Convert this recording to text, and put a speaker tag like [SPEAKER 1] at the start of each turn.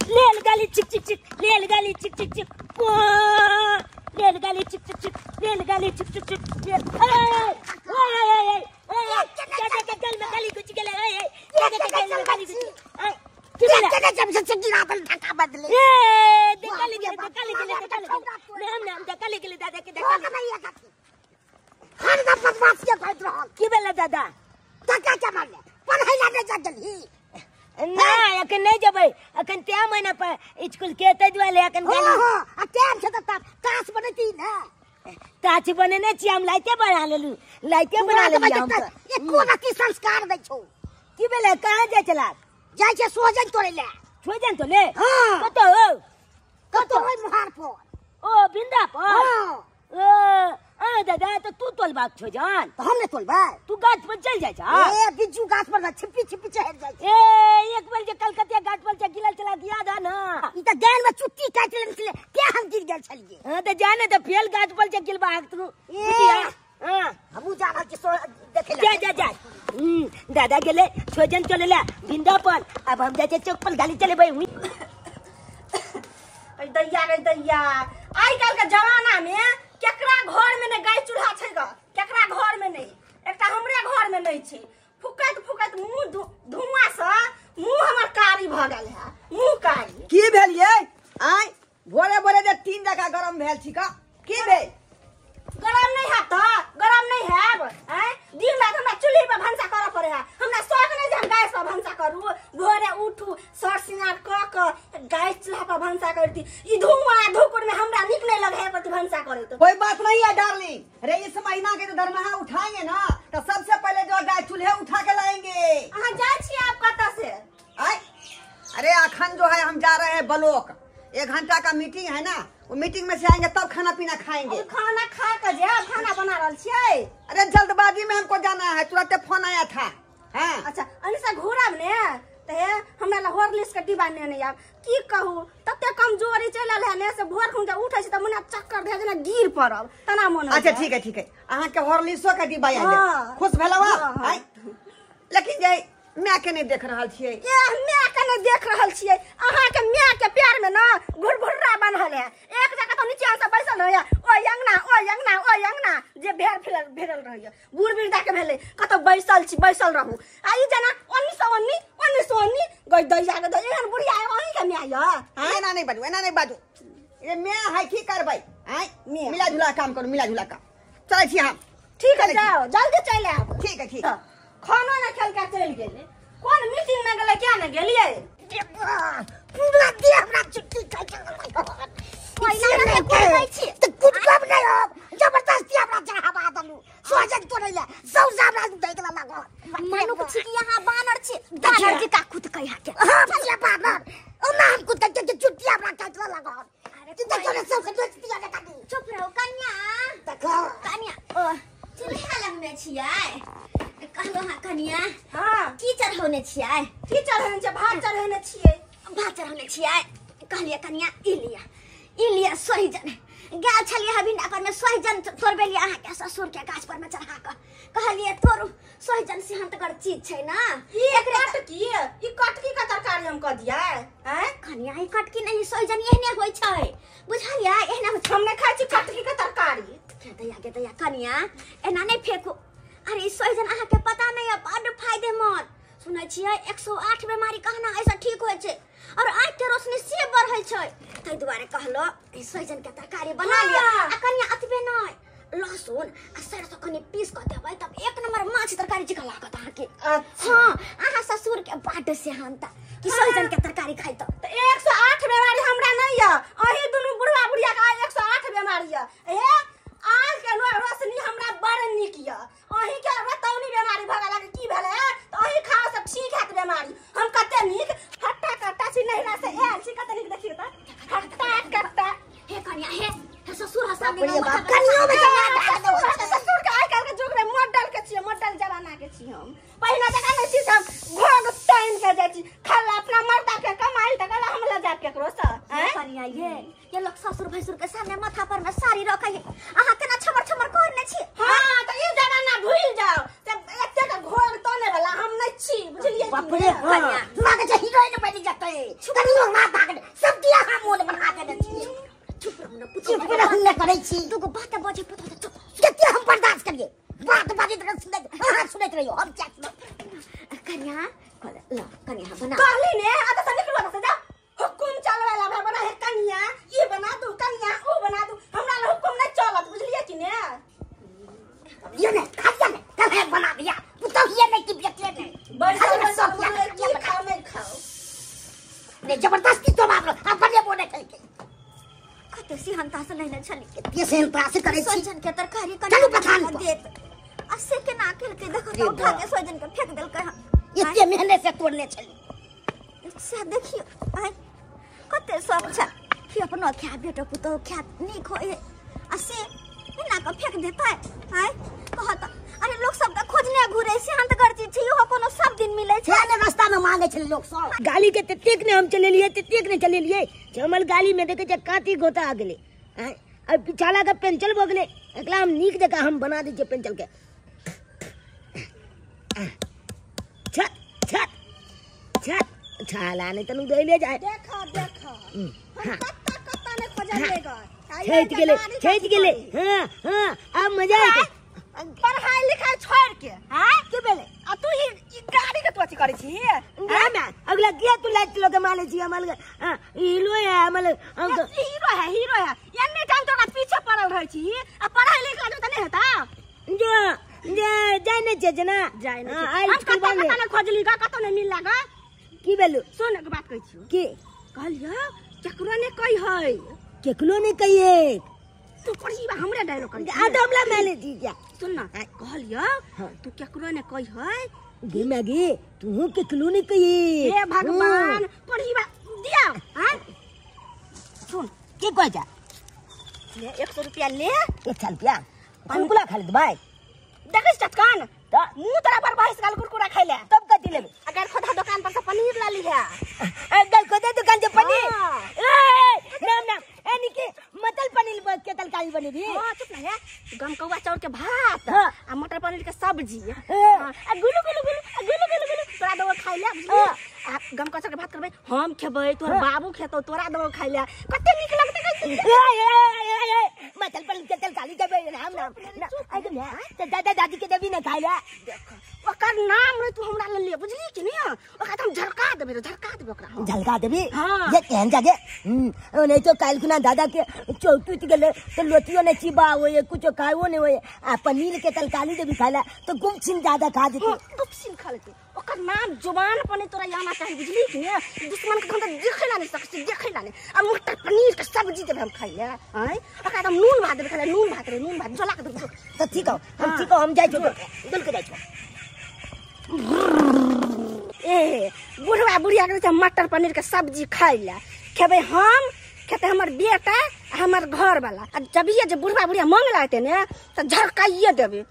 [SPEAKER 1] लेल गाली चिक चिक चिक लेल गाली चिक चिक चिक लेल गाली चिक चिक चिक लेल गाली चिक चिक चिक ए ए ए ए दादा के गल में गाली घुस गेलै ए दादा के गल में गाली घुस ए
[SPEAKER 2] केने जब से गिरा दल धक्का बदले
[SPEAKER 1] ए धक्का लगे धक्का लगे धक्का लगे हम ना धक्का लगे दादा के धक्का
[SPEAKER 2] लगे हर दम बदमाशी करत रहल
[SPEAKER 1] की भेलै दादा
[SPEAKER 2] धक्का के मारले पढ़ै ला नै जा गेलही
[SPEAKER 1] ना अखन नहीं जबै अखन ते महीना पर स्कूल के तै दुआरे अखन
[SPEAKER 2] गेली हां आ टाइम छै त तास बनैती ने
[SPEAKER 1] ताछ बनेने छी हम लाइते बना लेलु लाइते बना लेली हम
[SPEAKER 2] एको रति संस्कार नै छौ
[SPEAKER 1] की भेलै कहाँ जाय छला
[SPEAKER 2] जाय छै सोजन तोड़ै ले
[SPEAKER 1] सोजन तोले
[SPEAKER 2] हां
[SPEAKER 1] कतौ हो
[SPEAKER 2] कतौ ओइ मुहार पर
[SPEAKER 1] ओ बिंदा पर
[SPEAKER 2] हां
[SPEAKER 1] ओ आ दादा तो तू तोलबाक छौ जान
[SPEAKER 2] त हम नै तोलबै
[SPEAKER 1] तू गाछ पर चल जाय छा
[SPEAKER 2] ए बिज्जू गाछ पर ना छिपी छिपी चढ़ जाय
[SPEAKER 1] छै ए एक बेर जे कलकतिया गाछ पर से गिरल चला याद आ ना
[SPEAKER 2] ई त गान में चुट्टी काटि लेने छलै के हम गिर गेल छलियै
[SPEAKER 1] हां त जाने त फेल गाछ पर से गिरबाक तू
[SPEAKER 2] ए
[SPEAKER 1] हां
[SPEAKER 2] हमहू जा रहल छी सो देखै
[SPEAKER 1] जा जा जा दादा गेले छोजन चलेला बिंदा पर अब हम जाय छै चौक पर गाली चलेबै
[SPEAKER 3] ए दैया रे दैया आइ काल के जमाना में केकरा घर में नहीं गाय चूल्हा छै ग केकरा घर में नहीं एकटा हमरे घर में नहीं छै फुकैत फुकैत मुंह धुआं से मुंह हमर कारी भ गेल है मुंह कारी
[SPEAKER 4] की भेल ये आय भोरे भोरे जे तीन जगह गरम भेल छी का की भेल
[SPEAKER 3] गरम नहीं है त गरम नहीं हैब आय दिन रात हमरा चूल्ही पर भनसा करऽ पड़े है हमरा शौक नहीं जे हम गैस पर भनसा करू भोरे उठू सर सिंगार क क गैस चूल्हा पर भनसा करती ई धुआं धुकुर में हमरा नीक नहीं लगे है प्रति भनसा करे तो
[SPEAKER 4] कोई बात नहीं है डार्लिंग रे इस महीना के जो दरमाहा उठाएंगे ना तो सबसे पहले जो गाय चूल्हे उठा के लाएंगे
[SPEAKER 3] अहाँ जाय छी आप कतऽ से
[SPEAKER 4] आय अरे अखन जो है हम जा रहे हैं ब्लॉक 1 घंटा का मीटिंग है ना वो मीटिंग में से आएंगे तब खाना पीना खाएंगे
[SPEAKER 3] खाना खा के जायब खाना बना रहल छियै
[SPEAKER 4] अरे जल्दबाजी में हमको जाना है तुरंत फोन आया था हाँ
[SPEAKER 3] अच्छा अनिसा घूरब ने त हे हमरा ला हॉर्लिक्स के डिब्बा नेने आब की कहू तते कमजोरी चलल है ने से भोर खुन जे उठै छी त मुना चक्कर धे जेना गिर पड़ब तना मन
[SPEAKER 4] अच्छा ठीक है ठीक है अहाँ के हॉर्लिक्सो के डिब्बा आयल खुश भेलौ आय लेकिन जे my के नहीं देख रहल छियै
[SPEAKER 3] ए my के नहीं देख रहल छियै अहाँ के my के प्यार में ना घुरघुर्रा बनल है एक जगह तो नीचे से बैसल है ओ अंगना ओ अंगना ओ अंगना जे भेड़ फिरल भेड़ल रहैय बूढ़ वृद्धा के भेलै कतौ बैसल छी बैसल रहू आ ई जना ओन्नी से ओन्नी ओन्नी से ओन्नी गई दैया के एहन बुढ़िया अहीं के my य
[SPEAKER 4] एना नहीं बाजू एना नहीं बाजू ए my है की करबै आय मिला जुला काम करू मिला जुला काम चलै छी हम
[SPEAKER 3] ठीक है जाओ जल्दी चलि आब
[SPEAKER 4] ठीक है ठीक है
[SPEAKER 3] खाना ना खेल के चलि गेलै कोन मीटिंग में गेलै क्या ने गेलियै
[SPEAKER 2] पूरा दे हमरा छुट्टी
[SPEAKER 5] कोइला ने कोइ छी
[SPEAKER 2] त कुटब नै हो जबरदस्ती हमरा चढ़ावा देलु सोजन तोड़ै ले सौसा हमरा दै के लागो
[SPEAKER 5] मानुक छी कि यहाँ बानर छी बानर जी का खुद कहिया के
[SPEAKER 2] हां छिया बानर ओना हम कुत के छुट्टी हमरा काटला लागो अरे तू देखो ने सब दोस्ती आगे काटी
[SPEAKER 5] चुप रहो कन्या
[SPEAKER 2] देखो
[SPEAKER 5] कन्या ओ चूल्हा लग में छियै कहलो हां कन्या
[SPEAKER 3] हां
[SPEAKER 5] की चढ़ौने छियै
[SPEAKER 3] की चढ़ौने छियै भात चढ़ौने छियै
[SPEAKER 5] भात चढ़ौने छियै कहलियै कन्या ई लिया ई लिया सोहिजन गेल छलियै हँ भिंडा पर में सोहिजन तोड़बेलियै अहाँके ससुर के गाछ पर में चढ़ा कऽ कहलियै तोड़ू सोहिजन सेहन्तगर चीज छै ना
[SPEAKER 3] ई कटकी ई कटकी के तरकारी हम कऽ दियै हैं
[SPEAKER 5] कन्या ई कटकी नहीं सोहिजन एहने होइ छै बुझलियै एहने होइ छै
[SPEAKER 3] हम नहि खाइ छी कटकी के तरकारी
[SPEAKER 5] दैया के दैया कन्या एना नहि फेकू अरे ई सोहिजन अहाँके पता नहीं है बड्ड फायदेमंद सुनै छियै 108 बीमारी कहना ऐसा ठीक होइ छै और आँख के रोशनी से बढ़ै छै ताहि दुआरे कहलो ई सोहिजन के तरकारी बना लिअ आ कनिया एतबे नहि लहसुन आ सरसों कनि पीस कऽ देबै तब एक नंबर माछ तरकारी जकाँ लागत अहाँके हाँ अहाँ ससुर के बड्ड सेहनता कि सोहिजन के तरकारी खाइ तऽ
[SPEAKER 3] 108 बीमारी हमरा नहीं यऽ अही दुनू बुढ़वा बुढ़िया के 108 बीमारी यऽ ए आज के रोशनी हमरा बड़ नीक यऽ अही के रतौनी बीमारी भऽ गेल की भेलै तऽ अही खाओ सब ठीक हैत बीमारी हम कते नीक हट्टा कट्टा छी नहिरा से आयल छी कते नीक देखियौ तऽ हट्टा कट्टा
[SPEAKER 5] हे कन्या हे हे ससुर हसा
[SPEAKER 2] बाप रे बाप कनियो में
[SPEAKER 3] ससुर के आइ काल्हि के युग में मॉडल के छियै मॉडल जमाना के छी हम पहिने जकाँ नहि छी हम घोघ तानि के जाइ छी खाला अपना मर्दा के कमाइल तऽ गला हम लऽ जायब केकरो से
[SPEAKER 5] हैं कन्या ये लोग ससुर भैंसुर के सामने माथा पर में साड़ी रखै है अहाँ केना छमर छमर करने छी
[SPEAKER 3] हां तऽ ई जमाना भूलि जाओ से एतेक घोघ ताने वाला हम नहि छी बुझलियै
[SPEAKER 2] बाप रे बाप लागै छै हीरोइन बनि जेतै कनियो ना दाग चुप रहने करै छी।
[SPEAKER 5] दूगो बात बजे पुतहु चुप।
[SPEAKER 2] कते हम बर्दाश्त करिए? बात बाजैत रह सुनैत, अहाँ सुनैत रहियो, हम क्या सुनब?
[SPEAKER 5] कन्या ल कन्या बना
[SPEAKER 3] कहली ने आ त निकलो न से जा। हुकुम चलवे ला हमरा बना है कन्या, ई बना दू कन्या, ऊ बना दू, हमरा ल हुकुम नहीं चलत, बुझलिए कि ने?
[SPEAKER 2] ये ने खालिया ने कल है बना दिया पुतहु ये नहीं कि बेटे नहीं
[SPEAKER 3] बैठल सब की खाओ नहीं खाओ
[SPEAKER 2] ने जबरदस्ती तो बाप रे अपने बोले खेल के।
[SPEAKER 5] कते सिहनता से नहीं छली
[SPEAKER 2] कते सिहनता से करै छी।
[SPEAKER 5] सोजन के तरकारी
[SPEAKER 2] चलू पठान
[SPEAKER 5] देत आ से के ना खेल के देखो तो उठा के सोजन के फेंक देलकै।
[SPEAKER 2] एते मेहनत से तोड़ने छली
[SPEAKER 5] से देखियो आय कते सब छ कि अपनो खा बेटो पुतहु खा नीक होय आ से एना के फेंक देतै। आय कहत अरे लोग सब के खोजने घुरे सिहनतगर चीज छै, इहो कोनो सब दिन मिलै छै।
[SPEAKER 2] ने रास्ता में मांगे छले लोग सब।
[SPEAKER 1] गाली के ततेक ने हम चलेलिए, ततेक ने चलेलिए, हमर गाली में देखे छै काती गोता आ गेलै। आय आ पिछाला के पेंचल भ गेलै। एकला हम नीक जकाँ हम बना दै छियै पेंचल के। छत छत छत छाला नहीं तनु दैले जाए।
[SPEAKER 3] देखा देखा हम कत्ता कत्ता ने खोजलेगा।
[SPEAKER 1] छत गेलै, छत गेलै। हां हां अब मजा आइ।
[SPEAKER 3] पढ़ाई लिखाई छोड़ के हां
[SPEAKER 1] की भेलै?
[SPEAKER 3] आ तू ई गाड़ी के तू अथी करै छी?
[SPEAKER 1] ना अगला किया तू लाइट लोग माले छी हमल। हां हीरो है हमल, हम तो
[SPEAKER 3] हीरो है, हीरो है। एन्ने टाइम तोरा पीछे पड़ल रहै छी आ पढ़ाई लिखाई त नहीं हेता।
[SPEAKER 1] जो जे जाय नै छै जना
[SPEAKER 3] जाय नै। हम कत्ता कत्ता ने खोजली गा, कतौ नै मिलला गा।
[SPEAKER 1] की भेलु?
[SPEAKER 3] सुन एक बात कहै छियौ।
[SPEAKER 1] की
[SPEAKER 3] कहलियौ केकरो नै कहि है।
[SPEAKER 1] केकरो नै कहिए
[SPEAKER 3] तू पढ़ी बा हमरे डायलॉग करी।
[SPEAKER 1] आ तो हमला माले जी जा।
[SPEAKER 3] सुन ना कहलियौ तू केकरो नै कहि है।
[SPEAKER 1] गे मैगी तू केकरो नै कहिए।
[SPEAKER 3] हे भगवान पढ़ी बा दिया। हां सुन
[SPEAKER 1] की कह जा?
[SPEAKER 3] ले 100 रुपया ले।
[SPEAKER 1] 100 रुपया कुरकुरा खा ले भाई।
[SPEAKER 3] देखै चटकान मुंह तोरा पर बहस गाल कुरकुरा खाइले
[SPEAKER 1] तब कथि लेबे?
[SPEAKER 3] अगर खोदा दुकान पर से पनीर ला लिहा।
[SPEAKER 1] अगर खोदा दुकान से पनीर? ए राम राम ए निके मतल पनीर के तरकारी बनेबी।
[SPEAKER 3] हां चुप ना है। गमकौआ चाउर के भात आ मटर पनीर के सब्जी आ गुलु गुलु गुलु आ गुलु गुलु गुलु तोरा दबो खाइले बुझली। आ गमकौआ चाउर के भात करबै हम खेबै, तोहर बाबू खेतौ, तोरा दबो खाइले कते नीक लगतै।
[SPEAKER 1] ए ए ए मटर पनीर के तरकारी देबै। राम राम आ गे त दादा दादी के देबी ना खाइले।
[SPEAKER 3] देख ओकर नाम रे तू हमरा ले ले बुझली कि नहीं? ओकरा त हम झलका देबै रे, झलका देबै ओकरा।
[SPEAKER 1] झलका देबी?
[SPEAKER 3] हां
[SPEAKER 1] ये केहन जागे। नहीं तो काल खुना दादा के चौटूट गेले तो लोटियो नहीं चिबा होए, कुछो खाओ नहीं होए। आ पनीर के तरकारी देबी खाइला तो गुपछिन ज्यादा खा जेतै।
[SPEAKER 3] गुपछिन खा लेतै। ओकर नाम जुबान पर नहीं तोरा आना चाही बुझली कि नहीं? दुश्मन के हम त देखै ला नहीं सकै, देखै ला नहीं। आ मटर पनीर के सब्जी देबै हम खाइले। आय ओकरा त नून भात देबै खाइले, नून भात रे, नून भात जला के देबै।
[SPEAKER 1] त ठीक हो, हम ठीक हो, हम जाइ छौ डोल के जाइ छौ।
[SPEAKER 3] ए बुढ़वा बुढ़िया के मटर पनीर के सब्जी खाइले खेबै हम, खेते हमर बेटा हमर घर वाला। आ जब ये जे बुढ़वा बुढ़िया मांग लागते ने त झरकाइए देबै।